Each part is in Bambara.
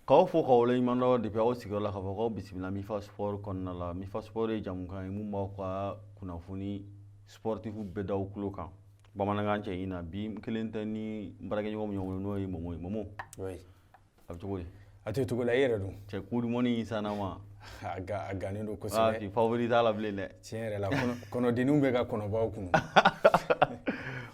K'aw fo k'aw waleɲuman dɔn depuis aw sigiyɔrɔ la, k'a fɔ k'aw bisimila Mifa Sport kɔnɔna la. Mifa Sport ye jamukan ye mun b'aw ka kunnafoni sportif bɛɛ da aw tulo kan bamanankan cɛ in na. Bi n kelen tɛ, ni n baarakɛɲɔgɔn min ɲɔgɔn bolo, n'o ye Momo ye. Momo. Oui. A bɛ cogo di? A tɛ cogo la, i yɛrɛ dun? Cɛ, coupe du monde in sanama. A ga a gannen don ah kosɛbɛ. Bi favori t'a la bilen dɛ. Tiɲɛ yɛrɛ la, kɔnɔdenninw bɛ ka kɔnɔbaw kunu.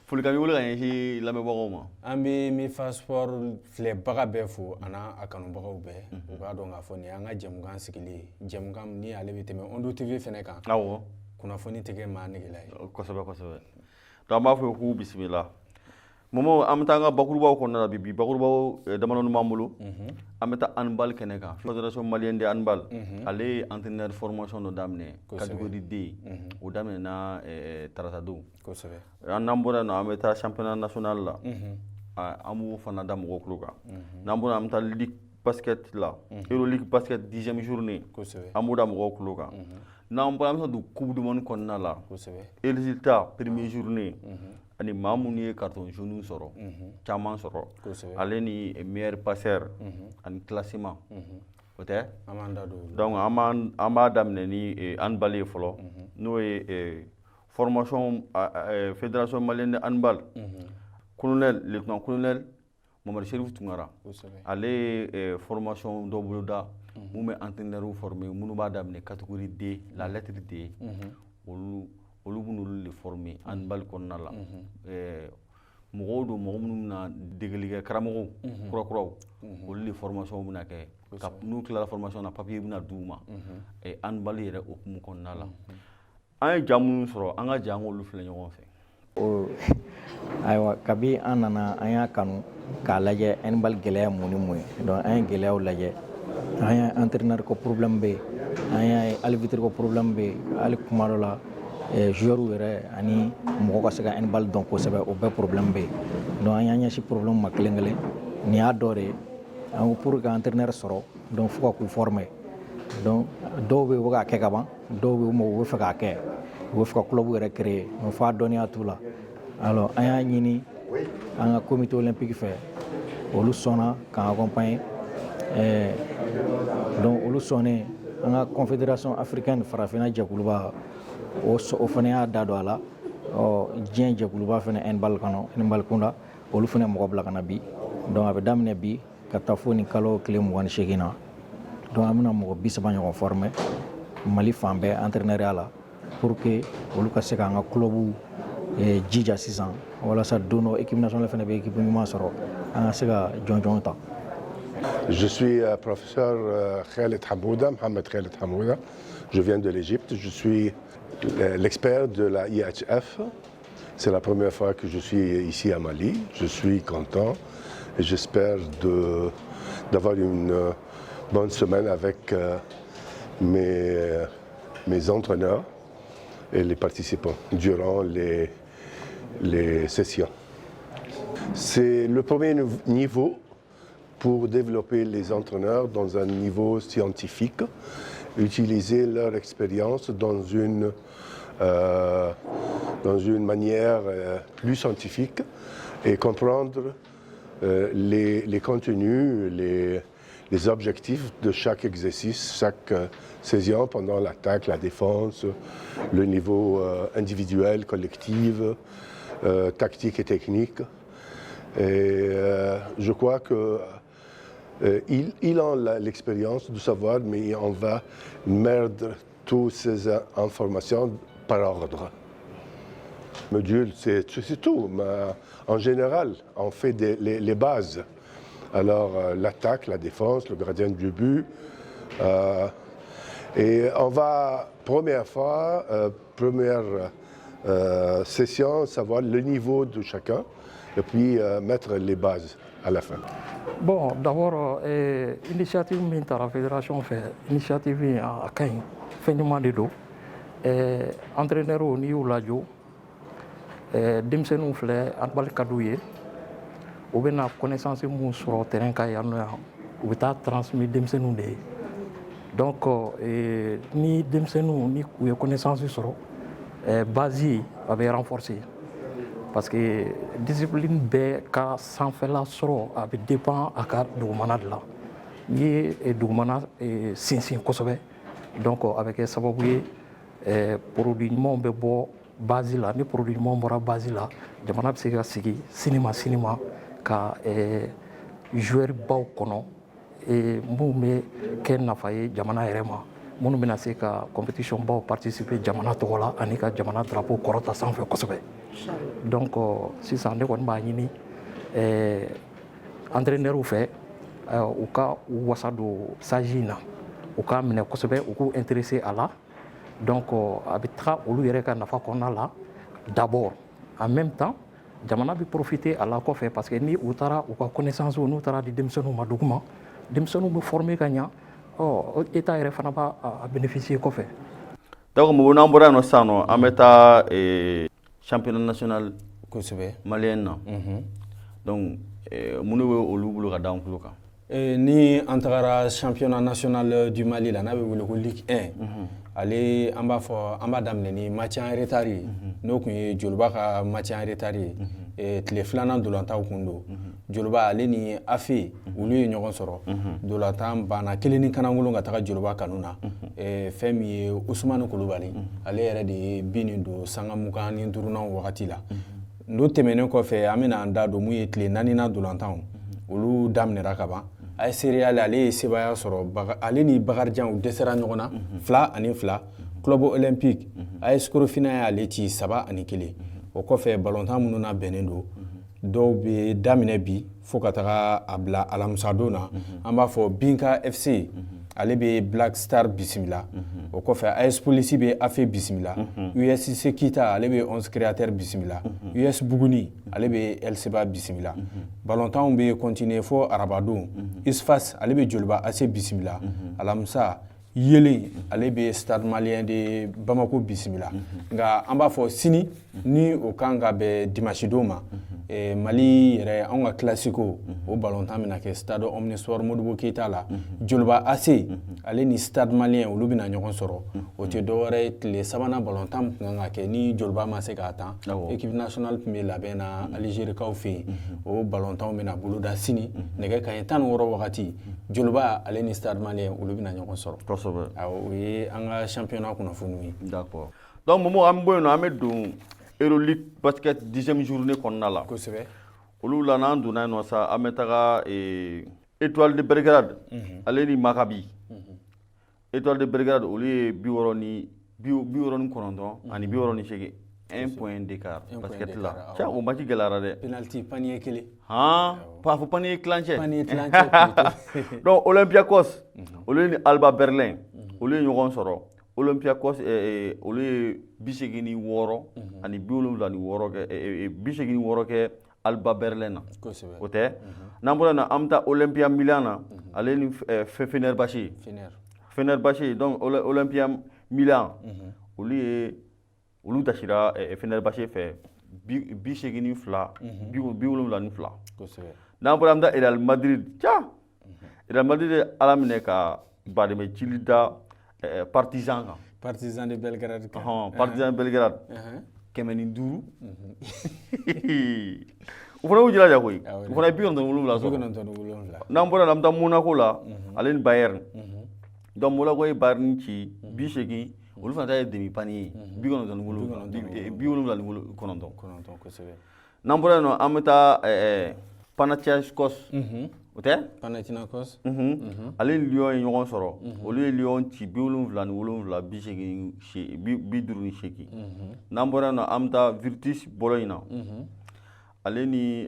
Folikan b'i bolo ka ɲɛsin lamɛnbagaw ma? An bɛ Mifa Sport filɛbaga bɛɛ fo, a n'a a kanubagaw bɛɛ. U k'a dɔn k'a fɔ nin y'an ka jɛmukan sigilen ye, jɛmukan ni ale bɛ tɛmɛ Ondo TV fɛnɛ kan. Kunnafoni tɛ kɛ maa negela ye. Kosɛbɛ kosɛbɛ. Donc an b'a fɔ k'u bisimila. Momo, an bɛ taa an ka bakurubaw kɔnɔna la bi. Bi bakurubaw damadɔni b'an bolo. An bɛ taa handball kɛnɛ kan. Fédération malienne de handball, ale ye entraîneur formation dɔ daminɛ, catégorie D. O daminɛna tarata don. An n'an bɔra yen nɔ, an bɛ taa championnat national la. Ah, an b'o fana da mɔgɔw tulo kan. N'an bɔra, an bɛ taa ligue basket la, Euroleague basket 10e journée. An b'o da mɔgɔw tulo kan. N'an bɔra, an bɛ taa don coupe du monde kɔnɔna la. Résultat première journée ani maa minnu ye carton jaune sɔrɔ, caman sɔrɔ, ale ni meilleur passeur ani classement, o tɛ? An b'an da don olu. Donc an b'a daminɛ ni handball ye fɔlɔ, n'o ye formation fédération malienne de handball, colonel, lieutenant colonel Mamadu Serif Tunkara, ale ye formation dɔ boloda mun bɛ entraîneur former, minnu b'a daminɛ catégorie D, la lettre D. Olu b'olu de former handball kɔnɔna la. Mɔgɔw don, mɔgɔ minnu bɛna degeli kɛ, karamɔgɔw kurakuraw, olu de formation bɛna kɛ. Ka n'u tilala formation na, papier bɛna d'u ma. Handball yɛrɛ hukumu kɔnɔna la, an ye ja minnu sɔrɔ, an ka ja, an k'olu filɛ ɲɔgɔn fɛ. O ayiwa, kabi an nana, an y'a kanu k'a lajɛ handball gɛlɛya mun ni mun ye. Donc an ye gɛlɛyaw lajɛ, an y'a entraîneur ko problème bɛ yen, an y'a ye arbitre ko problème bɛ yen, hali kuma dɔ la joueur yɛrɛ ani mɔgɔ ka se ka handball dɔn kosɛbɛ, o bɛɛ problème bɛ yen. Donc an y'an ɲɛsin problème ma kelen kelen. Nin y'a dɔ de ye. An ko pour que entraîneur sɔrɔ, donc fo ka k'u former. Donc dɔw bɛ yen, u bɛ k'a kɛ ka ban, dɔw bɛ yen, u bɛ fɛ k'a kɛ, u bɛ fɛ ka club yɛrɛ créer, mais f'a dɔnniya t'u la. Alors an y'a ɲini an ka comité olympique fɛ, olu sɔnna k'an accompagner. Donc olu sɔnnen, an ka confédération africaine, farafinna jɛkuluba, o fana y'a da don a la. Ɔ diɲɛ jɛkuluba fana handball kɔnɔ, handball kunda, olu fana mɔgɔ bila ka na bi. Donc a bɛ daminɛ bi ka taa fo nin kalo tile 28 na. Donc an bɛna mɔgɔ 30 ɲɔgɔn former Mali fan bɛɛ entraîneur la, pour que olu ka se k'an ka club jija sisan, walasa don dɔ équipe nationale fana bɛ équipe ɲuman sɔrɔ, an ka se ka jɔnjɔn ta. Je suis professeur Khaled Hamouda, Mohamed Khaled Hamouda. Je viens de l'Égypte. Je suis l'expert de la IHF. C'est la première fois que je suis ici à Mali. Je suis content et j'espère d'avoir une bonne semaine avec mes entraîneurs et les participants durant les sessions. C'est le premier niveau pour développer les entraîneurs dans un niveau scientifique, utiliser leur expérience dans une manière plus scientifique et comprendre les contenus, les objectifs de chaque exercice, chaque session pendant l'attaque, la défense, le niveau individuel, collectif, tactique et technique. Et je crois que il a l'expérience de savoir, mais on va mettre toutes ces informations par ordre. Module, c'est tout. Mais en général, on fait les bases. Alors, l'attaque, la défense, le gardien du but. Et on va, première fois, première session, savoir le niveau de chacun et puis mettre les bases à la fin. Bon, d'abord, initiative min tara fédération fɛ, initiative in a ka ɲi, fɛn ɲuman de don. Entraîneur, n'i y'u lajɔ, denmisɛnninw filɛ, handball ka d'u ye, u bɛna connaissance mun sɔrɔ terrain kan yan nɔ yan, u bɛ taa transmis denmisɛnninw de ye. Donc ni denmisɛnninw ni u ye connaissance sɔrɔ, base a bɛ renforcer, parce que discipline bɛɛ ka sanfɛla sɔrɔ, a bɛ dépend a ka dugumana de la. N'i ye dugumana sinsin kosɛbɛ, donc a bɛ kɛ sababu ye produit ɲumanw bɛ bɔ base la. Ni produit ɲumanw bɔra base la, jamana bɛ se ka sigi sini ma sini ma ka joueur baw kɔnɔ minnu bɛ kɛ nafa ye jamana yɛrɛ ma, minnu bɛna se ka compétition baw participer jamana tɔgɔ la ani ka jamana drapeau kɔrɔta sanfɛ kosɛbɛ. Donc sisan ne kɔni b'a ɲini entraîneur fɛ, u ka u wasa don SAGE in na, u k'a minɛ kosɛbɛ, u k'u intéressé a la. Donc a bɛ taga olu yɛrɛ ka nafa kɔnɔna la d'abord, en même temps jamana bɛ profiter a la kɔfɛ, parce que ni u taara u ka connaissance, n'u taara di denmisɛnninw ma duguma, denmisɛnninw bɛ former ka ɲa, ɔ état yɛrɛ fana b'a a bénéficier kɔfɛ. Donc Mobo, n'an bɔra yan nɔ sisan nɔ, an bɛ taa championnat national malien na. Donc mun de bɛ olu bolo ka da an tulo kan? Ni an tagara championnat national du Mali la, n'a bɛ wele ko Ligue 1, ale an b'a fɔ an b'a daminɛ ni match en retard ye. N'o tun ye Joliba ka match en retard ye, tile filanan dolantanw kun don. Joliba ale ni AFE, olu ye ɲɔgɔn sɔrɔ. Dolantan banna kelen ni kanangolon ka taga Joliba kanu na. Fɛn min ye Usumani Kulubali, ale yɛrɛ de ye bin nin don sanga 25nan wagati la. N'o tɛmɛnen kɔfɛ, an bɛna an da don mun ye tile naaninan dolantanw, olu daminɛra ka ban. AS Real, ale ye sebaaya sɔrɔ, ale ni Bakarijan u dɛsɛra ɲɔgɔn na 2-2. Club Olympique, AS Korofina y'ale ci 3-1. O kɔfɛ, balontan minnu na bɛnnen don, dɔw bɛ daminɛ bi fo ka taga a bila alamisadon na. An b'a fɔ Binka FC, ale bɛ Black Star bisimila. O kɔfɛ, AS Police bɛ AFE bisimila. USC Kita, ale bɛ 11 Créateur bisimila. US Buguni, ale bɛ LCBA bisimila. Balontanw bɛ continuer fo arabadon. USFAS, ale bɛ Joliba AC bisimila. Alamisa, Yelen, ale bɛ Stade Malien de Bamako bisimila. Nka an b'a fɔ sini ni o kan ka bɛn dimanche don ma, Mali yɛrɛ, anw ka classico, o balontan bɛna kɛ stade Omnisport Modibo Keyita la. Joliba AC, ale ni Stade Malien, olu bɛna ɲɔgɔn sɔrɔ. O tɛ dɔwɛrɛ ye, tile sabanan balontan min tun kan ka kɛ ni Joliba ma se k'a tan, équipe nationale tun bɛ labɛn na Alizerikaw fɛ yen, o balontanw bɛna boloda sini nɛgɛ kanɲɛ 16 wagati. Joliba ale ni Stade Malien, olu bɛna ɲɔgɔn sɔrɔ. Awɔ, o ye an ka championnat kunnafoniw ye. D'accord. Donc Momo, an bɛ bɔ yen nɔ, an bɛ don Euroleague basket 10e journée kɔnɔna la. Olu la, n'an donna yen nɔ sa, an bɛ taga Étoile de Belgrade, ale ni Maccabi. Étoile de Belgrade, olu ye 69 ani 68, un point d'écart basket la. Cɛ, o match gɛlɛyara dɛ. Penalty, panier kelen. Han, pas fɔ panier tilancɛ. Panier tilancɛ. Donc Olympiakos, olu ni Alba Berlin, olu ye ɲɔgɔn sɔrɔ. Olympiakos, olu ye 86 ani 76 kɛ, 86 kɛ Alba Berlin na. O tɛ, n'an bɔra yen nɔ, an bɛ taa Olympia Milan na, ale ni Fenerbahçe. Fenerbahçe, donc Olympia Milan, olu ye olu dasira Fenerbahçe fɛ 82, 72. N'an bɔra, an bɛ taa Real Madrid. Ca, Real Madrid ye Ala minɛ ka badɛmɛ cili da Partizan kan. Partizan de Belgrade kan. Partizan de Belgrade. 105. U fana y'u jilaja koyi. U fana ye 97 sɔrɔ. 97. N'an bɔra yen, an bɛ taa Monaco la, ale ni Bayern. Donc Monaco ye Bayern ci 80, olu fana ta ye demi panier ye, 97, 79. Kɔnɔntɔn, kosɛbɛ. N'an bɔra yen nɔ, an bɛ taa Panathinaikos. O tɛ? Panathinaikos. Ale ni Lyon ye ɲɔgɔn sɔrɔ. Olu ye Lyon ci 77, 58. N'an bɔra yen nɔ, an bɛ taa Virtus Bologne na. Ale ni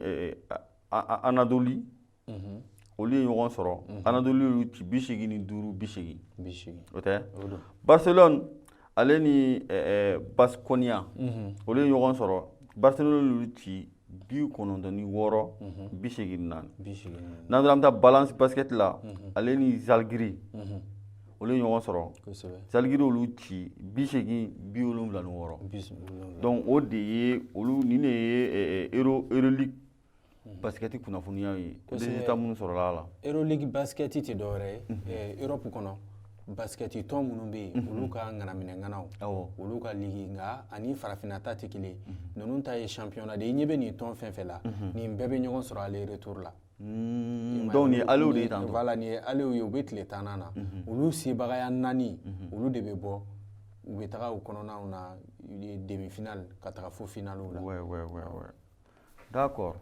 Anadolu, olu ye ɲɔgɔn sɔrɔ. Anadolu y'olu ci 85, 80. 80. O tɛ? Barcelone, ale ni Baskonia, olu ye ɲɔgɔn sɔrɔ. Barcelone y'olu ci 96, 84. N'an taara, an bɛ taa Balance basket la, ale ni Zalgiris, olu ye ɲɔgɔn sɔrɔ. Zalgiris olu ci 80, 76. Donc o de ye olu nin de ye Euroleague basket kunnafoniya ye, résultat minnu sɔrɔla a la. Euroleague basket tɛ dɔwɛrɛ ye, Europe kɔnɔ. Basket tɔn minnu bɛ yen, olu ka ŋanaminɛ-ŋanaw, olu ka ligue. Nka ani farafinna ta tɛ kelen ye. Ninnu ta ye championnat de ye. I ɲɛ bɛ nin tɔn fɛn fɛn la, nin bɛɛ bɛ ɲɔgɔn sɔrɔ aller retour la. Donc nin ye aller de ye tantɔ. Voilà, nin ye aller ye. U bɛ tile 10nan na. Olu sebagaya naani, olu de bɛ bɔ, u bɛ taga u kɔnɔnaw na, demi finale ka taga fo finale la. Ouais, d'accord.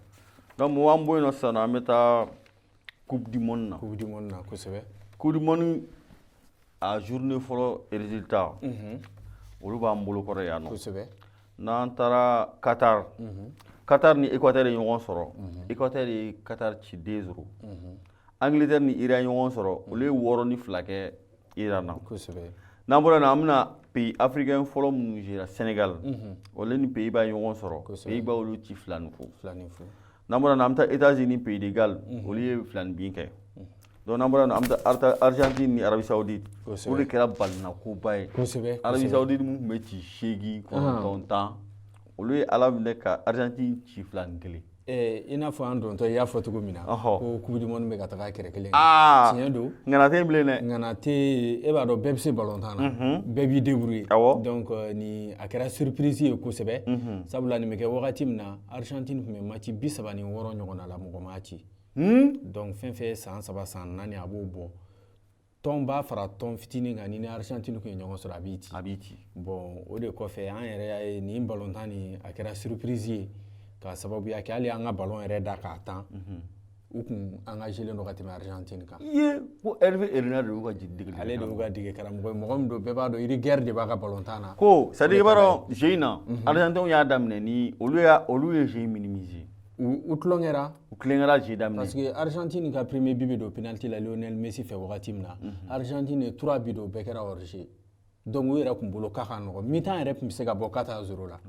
Donc mɔgɔ, an bɔ yen nɔ sisan, an bɛ taa Coupe du monde na. Coupe du monde na, kosɛbɛ. Coupe du monde a journée fɔlɔ résultat, olu b'an bolo kɔrɔ yan nɔ. N'an taara Qatar, Qatar ni Équateur ye ɲɔgɔn sɔrɔ, Équateur ye Qatar ci 2-0. Angleterre ni Iran ɲɔgɔn sɔrɔ, olu ye 6-2 kɛ Iran na. N'an bɔra yen nɔ, an bɛna pays africain fɔlɔ minnu sera, Sénégal, olu ni Pays-Bas ye ɲɔgɔn sɔrɔ, Pays-Bas olu ci 2-0. 2-0. N'an bɔra yen nɔ, an bɛ taa États-Unis, Pays de Galles, olu ye 2 ni bin kɛ. Donc n'an bɔra yen nɔ, an bɛ taa Argentine ni Arabie Saoudite. O de kɛra balinakoba ye. Arabie Saoudite mun tun bɛ ci 8, 9, 10, olu ye Ala minɛ ka Argentine ci 2-1. I n'a fɔ an dontɔ i y'a fɔ cogo min na ko Coupe du monde bɛ ka taga kɛrɛ kelen. Tiɲɛ don. Ŋana tɛ yen bilen dɛ. Ŋana tɛ yen. E b'a dɔn, bɛɛ bɛ se balontan na, bɛɛ b'i débrouiller. Donc nin a kɛra surprise ye kosɛbɛ, sabula nin bɛ kɛ wagati min na, Argentine tun bɛ match 36 ɲɔgɔnna la, mɔgɔ m'a ci. Donc fɛn fɛn ye san 3, san 4, a b'o bɔ. Tɔn b'a fara tɔn fitinin kan, ni ni Argentine tun ye ɲɔgɔn sɔrɔ, a b'i ci. A b'i ci. Bon, o de kɔfɛ, an yɛrɛ y'a ye nin balontan nin, a kɛra surprise ye k'a sababuya kɛ hali an ka ballon yɛrɛ da k'a tan, u kun engagé len don ka tɛmɛ Argentine kan. Iye, ko Hervé Renard de y'u ka degeli. Ale de y'u ka dege karamɔgɔ ye. Mɔgɔ min don, bɛɛ b'a dɔn, rigueur de b'a ka balontan na. Ko c'est à dire, i b'a dɔn, jeu in na, Argentine y'a daminɛ ni olu y'a olu ye jeu in minimiser. U tulonkɛra. U tulonkɛra jeu daminɛ. Parce que Argentine ka premier but bɛ don penalty la Lionel Messi fɛ wagati min na, Argentine ye trois buts don, o bɛɛ kɛra hors jeu. Donc u yɛrɛ kun bolo k'a ka nɔgɔn, mi-temps yɛrɛ tun bɛ se ka bɔ 4-0 la.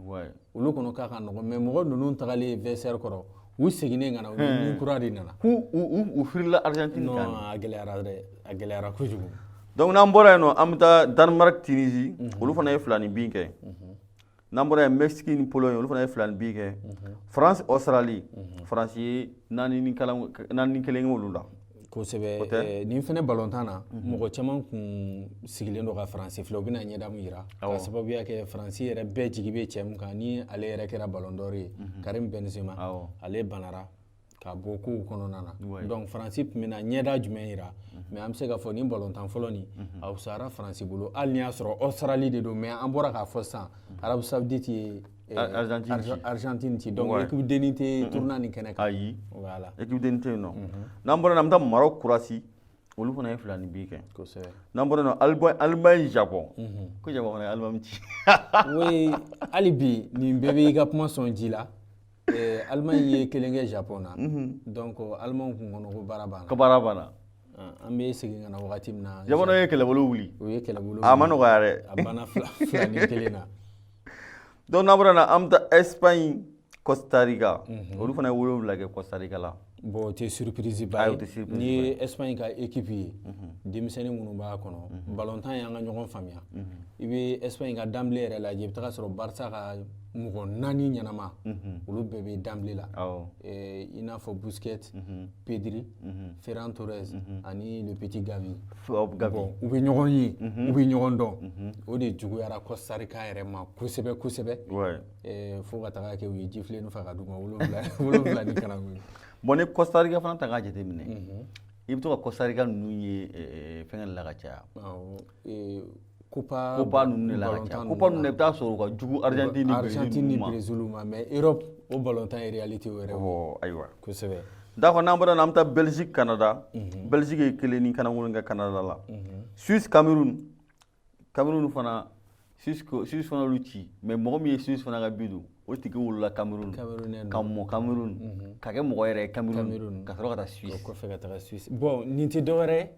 Olu kɔnɔ k'a ka nɔgɔn, mais mɔgɔ ninnu tagalen vestiaire kɔrɔ, u seginnen ka na, u ni ni kura de nana. K'u u firila Argentine kan. Non, a gɛlɛyara dɛ, a gɛlɛyara kojugu. Donc n'an bɔra yen nɔ, an bɛ taa Danemark, Tunisie, olu fana ye 2 ni bin kɛ. N'an bɔra yen, Mexique ni Pologne, olu fana ye 2 ni bin kɛ. France, Australie, France ye 4 ni kalan 4-1 kɛ olu la. Kosɛbɛ. Nin fɛnɛ balontan na, mɔgɔ caman kun sigilen don ka Faransi filɛ, u bɛna ɲɛda mun yira, ka sababuya kɛ Faransi yɛrɛ bɛɛ jigi bɛ cɛ min kan, ni ale yɛrɛ kɛra ballon d'or ye, Karim Benzema. Ale banara ka bɔ kow kɔnɔna na. Donc Faransi tun bɛna ɲɛda jumɛn yira? Mais an bɛ se k'a fɔ nin balontan fɔlɔ nin, a fisayara Faransi bolo, hali ni y'a sɔrɔ Australie de don. Mais an bɔra k'a fɔ sisan, Arabie Saoudite ye Argentine ci, donc équipe denni tɛ tournoi nin kɛnɛ kan. Ayi. Voilà. Équipe denni tɛ yen nɔ. N'an bɔra yen, an bɛ taa Maroc, Croatie, olu fana ye 2 ni bin kɛ. N'an bɔra yen nɔ, Allemagne, Japon, ko Japon fana ye Allemagne ci. Oui, hali bi nin bɛɛ b'i ka kuma sɔn ji la. Allemagne ye kelen kɛ Japon na, donc Allemagne kun kɔnɔ ko baara banna. Ko baara banna. An bɛ segin ka na wagati min na, Japon ye kɛlɛbolo wuli. U ye kɛlɛbolo. A ma nɔgɔya dɛ. A banna 2-1 na. Donc n'an bɔra yen nɔ, an bɛ taa Espagne, Costa Rica, olu fana ye 7 kɛ Costa Rica la. Bon, o tɛ surprise ba ye. N'i ye Espagne ka équipe ye, denmisɛnnin minnu b'a kɔnɔ, balontan y'an ka ɲɔgɔn faamuya. I bɛ Espagne ka d'emblée yɛrɛ lajɛ, i bɛ taga sɔrɔ Barça ka mɔgɔ naani ɲɛnama, olu bɛɛ bɛ d'emblée la, i n'a fɔ Busquets, Pedri, Ferran Torres ani le petit Gavi. Gavi. Bon, u bɛ ɲɔgɔn ye, u bɛ ɲɔgɔn dɔn. O de juguyara Costa Rica yɛrɛ ma kosɛbɛ kosɛbɛ, fo ka taga kɛ u ye jifilen fa ka d'u ma, 7, 7 ni kalanko. Bon, ni Costa Rica fana ta k'a jateminɛ, i bɛ to ka Costa Rica ninnu ye fɛngɛ la ka caya. Copa. Copa ninnu de la ka caya. Copa ninnu i bɛ taa sɔrɔ u ka jugu Argentine ni Brésil. Argentine ni Brésil ma, mais Europe o balontan ye réalité yɛrɛ. Ayiwa. Kosɛbɛ. D'accord, n'an bɔra yen, an bɛ taa Belgique, Canada. Belgique ye kelen ni kanangolo kɛ Canada la. Suisse, Cameroun, Cameroun fana Suisse fana olu ci, mais mɔgɔ min ye Suisse fana ka but don, o tigi wolola Cameroun, ka mɔ Cameroun, ka kɛ mɔgɔ yɛrɛ ye Cameroun, ka sɔrɔ ka taa Suisse. O kɔfɛ ka taga Suisse. Bon, nin tɛ dɔwɛrɛ ye,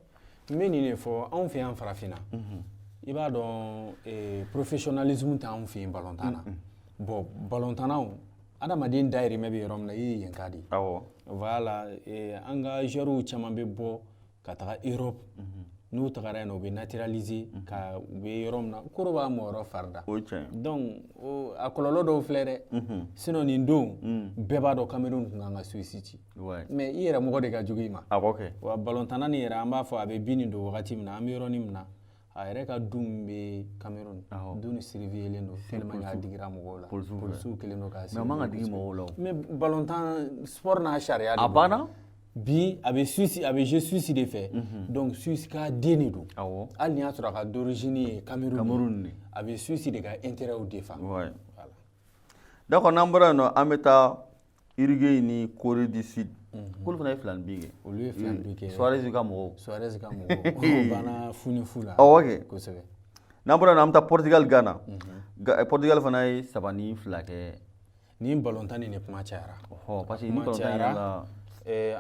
n bɛ nin de fɔ: anw fɛ yan farafinna, i b'a dɔn, professionnalisme tɛ anw fɛ yen balontan na. Bon, balontannaw, adamaden dayirimɛ bɛ yɔrɔ min na, i ye yen ka di. Voilà, an ka joueurs caman bɛ bɔ ka taga Europe. N'u tagara yen nɔ, u bɛ naturaliser ka u bɛ yɔrɔ min na, koro b'a mɔgɔ fari da. O ye tiɲɛ ye. Donc a kɔlɔlɔ dɔw filɛ dɛ. Sinon nin don, bɛɛ b'a dɔn Cameroun tun kan ka Suisse ci. Mais i yɛrɛ mɔgɔ de ka jugu i ma. Awɔ kɛ. Wa balontanna nin yɛrɛ, an b'a fɔ a bɛ bin nin don wagati min na, an bɛ yɔrɔnin min na. A yɛrɛ ka du min bɛ Cameroun, du ni surveiller don tellement que a digira mɔgɔw la. Polisiw kɛlen don k'a Mais a man ka digi mɔgɔw la o. Mais balontan, sport n'a sariya de A don. Banna. Bi a bɛ Suisse, a bɛ jouer Suisse de fɛ, donc Suisse ka den de don. Hali n'i y'a sɔrɔ a ka d'origine ye Cameroun ye, Cameroun de. A bɛ Suisse de ka intérêt défend. Voilà. D'accord, n'an bɔra yen nɔ, an bɛ taa Uruguay ni Corée du Sud. K'olu fana ye 2 ni bi kɛ. Olu ye 2 ni bi kɛ. Suarez ka mɔgɔw. Suarez ka mɔgɔw, o banna 0-0 la. Awɔ kɛ. Kosɛbɛ. N'an bɔra yen nɔ, an bɛ taa Portugal, Ghana. Portugal fana ye 3-2 kɛ. Ni balontan nin de kuma cayara. Ɔhɔ, parce que ni Kuma balontan cayara. yɛrɛ la.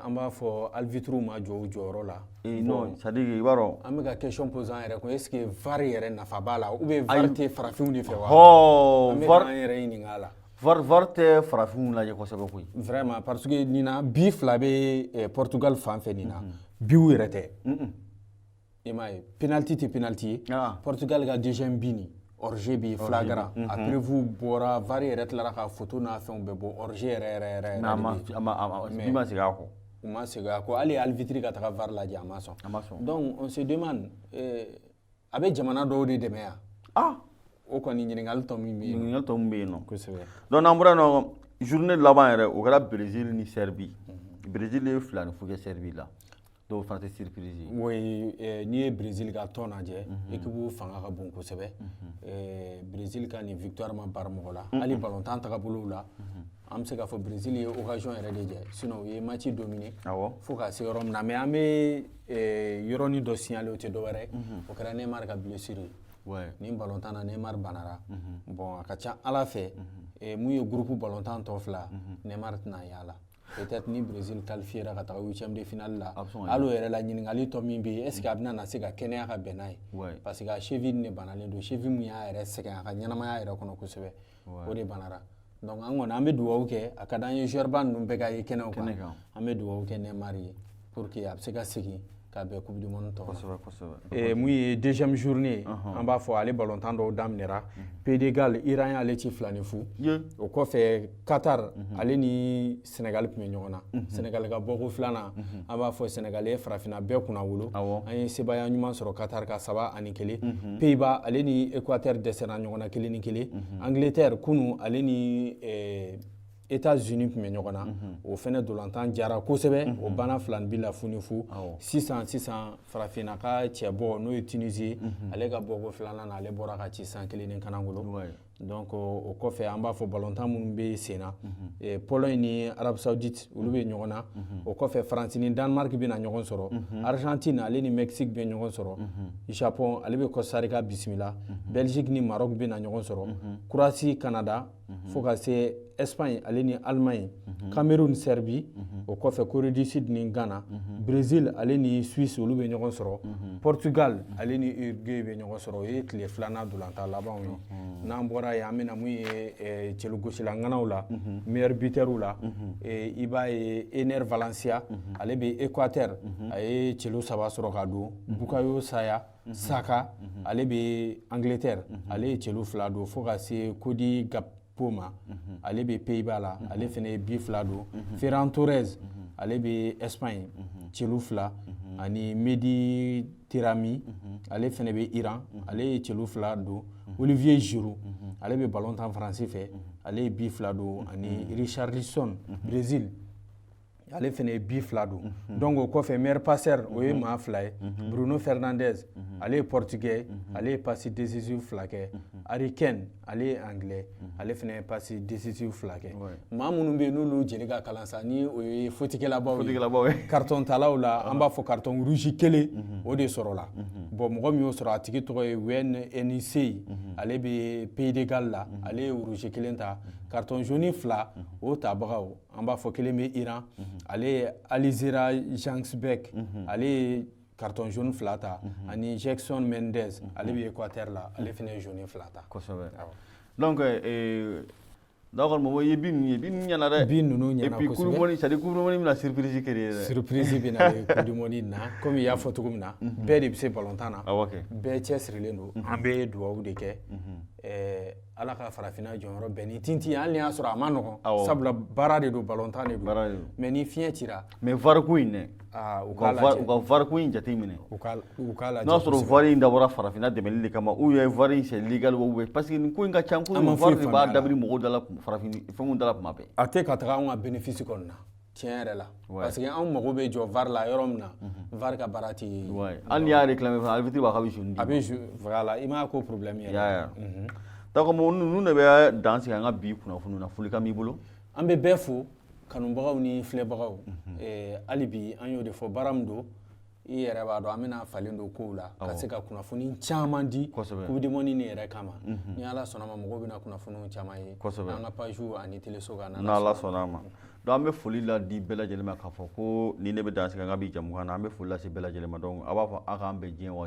An b'a fɔ arbitre ma jɔ u jɔyɔrɔ la. Eh, non, c'est à dire i b'a dɔn. An bɛ ka question poser an yɛrɛ kun, est ce que VAR yɛrɛ nafa b'a la ou bien VAR tɛ farafinw de fɛ wa? An bɛ VAR k'an yɛrɛ ɲininka a la. VAR tɛ farafinw lajɛ kosɛbɛ koyi. Vraiment, parce que nin na, bi fila bɛ Portugal fan fɛ nin na, biw yɛrɛ tɛ. I m'a ye, penalty tɛ penalty ye. Portugal ka deuxième but nin, hors-jeu bɛ flagrant. A preuve bɔra, VAR yɛrɛ tilara ka photo n'a fɛnw bɛɛ bɔ, hors-jeu yɛrɛ yɛrɛ yɛrɛ Mais a yɛrɛ de ma bɛ yen. a ma bi ma segin a kɔ. U ma segin a kɔ, hali arbitre ka taga VAR lajɛ, a ma sɔn. A ma sɔn. Donc on se demande, a bɛ jamana dɔw de dɛmɛ yan. O kɔni, ɲininkali tɔ min bɛ yen nɔ. Ɲininkali tɔ min bɛ yen nɔ. Kosɛbɛ. Donc n'an bɔra yen nɔ, journée laban yɛrɛ, o kɛra Brésil ni Serbie. Brésil ye 2-0 kɛ Serbie la. Donc o fana tɛ surprise ye. Oui, n'i ye Brésil ka tɔn lajɛ, équipe fanga ka bon kosɛbɛ. Brésil ka nin victoire ma bari mɔgɔ la. Hali balontan tagabolow la, an bɛ se k'a fɔ Brésil ye occasion yɛrɛ de jɛ. Sinon u ye match dominer fo ka se yɔrɔ min na. Mais an bɛ yɔrɔnin dɔ signaler, o tɛ dɔwɛrɛ ye, o kɛra Neymar ka blessure ye. Nin balontan na, Neymar banara. Bon, a ka ca Ala fɛ, mun ye groupe balontan tɔ fila, Neymar tɛna y'a la. Peut-être ni Brésil qualifiera ka taga huitième de finale la, A bɛ sɔn ka hali o yɛrɛ la, ɲininkali tɔ min bɛ yen, est ce que a bɛna na se ka kɛnɛya ka bɛn n'a ye? Parce que a cheville de banalen don, cheville min y'a yɛrɛ sɛgɛn a ka ɲɛnamaya yɛrɛ kɔnɔ kosɛbɛ, o de banara. Donc an kɔni, an bɛ dugawu kɛ, a ka d'an ye joueur ba ninnu bɛɛ ka ye kɛnɛw Kɛnɛ kan. Kan. An bɛ dugawu kɛ Neymar ye pour que a bɛ se ka segin ka bɛn Coupe du monde tɔ ma. Kosɛbɛ kosɛbɛ. Mun ye deuxième journée ye, an b'a fɔ ale balontan dɔw daminɛra. Pays de Galles, Iran y'ale ci 2-0. O kɔfɛ, Qatar ale ni Sénégal tun bɛ ɲɔgɔn na. Sénégal ka bɔko filanan, an b'a fɔ Sénégal ye farafinna bɛɛ kunna wolo. An ye sebaaya ɲuman sɔrɔ Qatar ka 3-1. Pays-Bas ale ni Équateur dɛsɛra ɲɔgɔn na 1-1. Angleterre kunu, ale ni États-Unis tun bɛ ɲɔgɔn na, o fɛnɛ dolantan jara kosɛbɛ, o banna 2 ni bi la 0-0. Sisan sisan, farafinna ka cɛbɔ, n'o ye Tunisie ye, ale ka bɔko filanan na, ale bɔra ka ci san kelen ni kanangolo. Donc o kɔfɛ, an b'a fɔ balontan minnu bɛ sen na, Pologne ni Arabie Saoudite, olu bɛ ɲɔgɔn na. O kɔfɛ, Faransi ni Danemark bɛna ɲɔgɔn sɔrɔ, Argentine ale ni Mexique bɛ ɲɔgɔn sɔrɔ, Japon ale bɛ Costa Rica bisimila, Belgique ni Maroc bɛna ɲɔgɔn sɔrɔ, Croatie, Canada, fo ka se Espagne ale ni Allemagne, Cameroun, Serbie. O kɔfɛ, Corée du Sud ni Ghana, Brésil ale ni Suisse, olu bɛ ɲɔgɔn sɔrɔ, Portugal ale ni Uruguay bɛ ɲɔgɔn sɔrɔ. O ye tile filanan dolantan labanw ye. N'an bɔra yen, an bɛna mun ye cɛlugosilaŋanaw la, meilleur buteur la, i b'a ye Ener Valencia, ale bɛ Équateur, a ye celu saba sɔrɔ ka don. Bukayo Saka, ale bɛ Angleterre, ale ye celu fila don, fo ka se Cody Gakpo ma, ale bɛ Pays-Bas la, ale fana ye bi fila don. Ferran Torres, ale bɛ Espagne, celu fila, ani Mehdi Taremi, ale fana bɛ Iran, ale ye celu fila don. Olivier Giroud, ale bɛ ballon tan Faransi fɛ, ale ye bi fila don, ani Richarlison, Brésil, ale fana ye bi fila don. Donc o kɔfɛ, meilleur passeur, o ye maa fila ye. Bruno Fernandes, ale ye portugais, ale ye passe décisive fila kɛ. Harry Kane, ale ye anglais, ale fana ye passe décisive fila kɛ. Maa minnu bɛ yen n'olu jeli ka kalan sa, ni o ye fautekɛlabaw ye, carton talaw la, an b'a fɔ carton rouge kelen o de sɔrɔla. Bon, mɔgɔ min y'o sɔrɔ, a tigi tɔgɔ ye Wayne Hennessey, ale bɛ Pays de Galles la, ale ye rouge kelen ta. Carton jaune fila, o tabagaw, an b'a fɔ kelen bɛ Iran, ale ye Alireza Jahanbakhsh, ale ye carton jaune fila ta, ani Jackson Mendes, ale bɛ Équateur la, ale fana ye jaune fila ta. Kosɛbɛ. Donc d'accord, mɔgɔ ye bi ninnu ye, bi ninnu ɲɛna dɛ. Bi ninnu ɲɛna. Et puis Coupe du monde, c'est à dire Coupe du monde bɛna surprise créer dɛ. Surprise bɛ na Coupe du monde na, komi i y'a fɔ cogo min na, bɛɛ de bɛ se balontan na. Awɔ kɛ. Bɛɛ cɛsirilen don, an bɛ dugawu de kɛ. Ala ka farafinna jɔyɔrɔ bɛn ni tintin, hali ni y'a sɔrɔ a ma nɔgɔn, sabula baara de don, balontan de don. Mais ni fiɲɛ cira. Mais VAR ko in dɛ, u k'a lajɛ. U ka VAR ko in jateminɛ. U k'a lajɛ. N'a sɔrɔ VAR in dabɔra farafinna dɛmɛli de kama, ou bien VAR in, c'est légal, ou bien, parce que nin ko in ka ca ko VAR de b'a dabiri mɔgɔw da la, farafin fɛnw da la kuma bɛɛ. A tɛ ka taga anw ka bénéfice kɔni na tiɲɛ yɛrɛ la, parce que anw mago bɛ jɔ VAR la yɔrɔ min na, VAR ka baara tɛ. Hali n'i y'a réclamer fana, arbitre b'a k'a bɛ jaune di. A bɛ jaune, voilà, i m'a ko problème yɛrɛ. Donc ninnu de bɛ dan sigi an ka bi kunnafoniw na. Folikan b'i bolo? An bɛ bɛɛ fo, kanubagaw ni filɛbagaw. Hali bi an y'o de fɔ, baara min don, i yɛrɛ b'a dɔn, an bɛna falen don kow la ka se ka kunnafoni caman di Coupe du monde nin yɛrɛ kama. Ni Ala sɔnna ma, mɔgɔw bɛna kunnafoniw caman ye an ka page ani teleso kan. N'Ala sɔnna a ma. Donc an bɛ foli la di bɛɛ lajɛlen ma, k'a fɔ ko ni ne bɛ dan sigi an ka bi jamukan na. An bɛ foli lase bɛɛ lajɛlen ma. Donc a b'a fɔ aw k'an bɛn diɲɛ waati.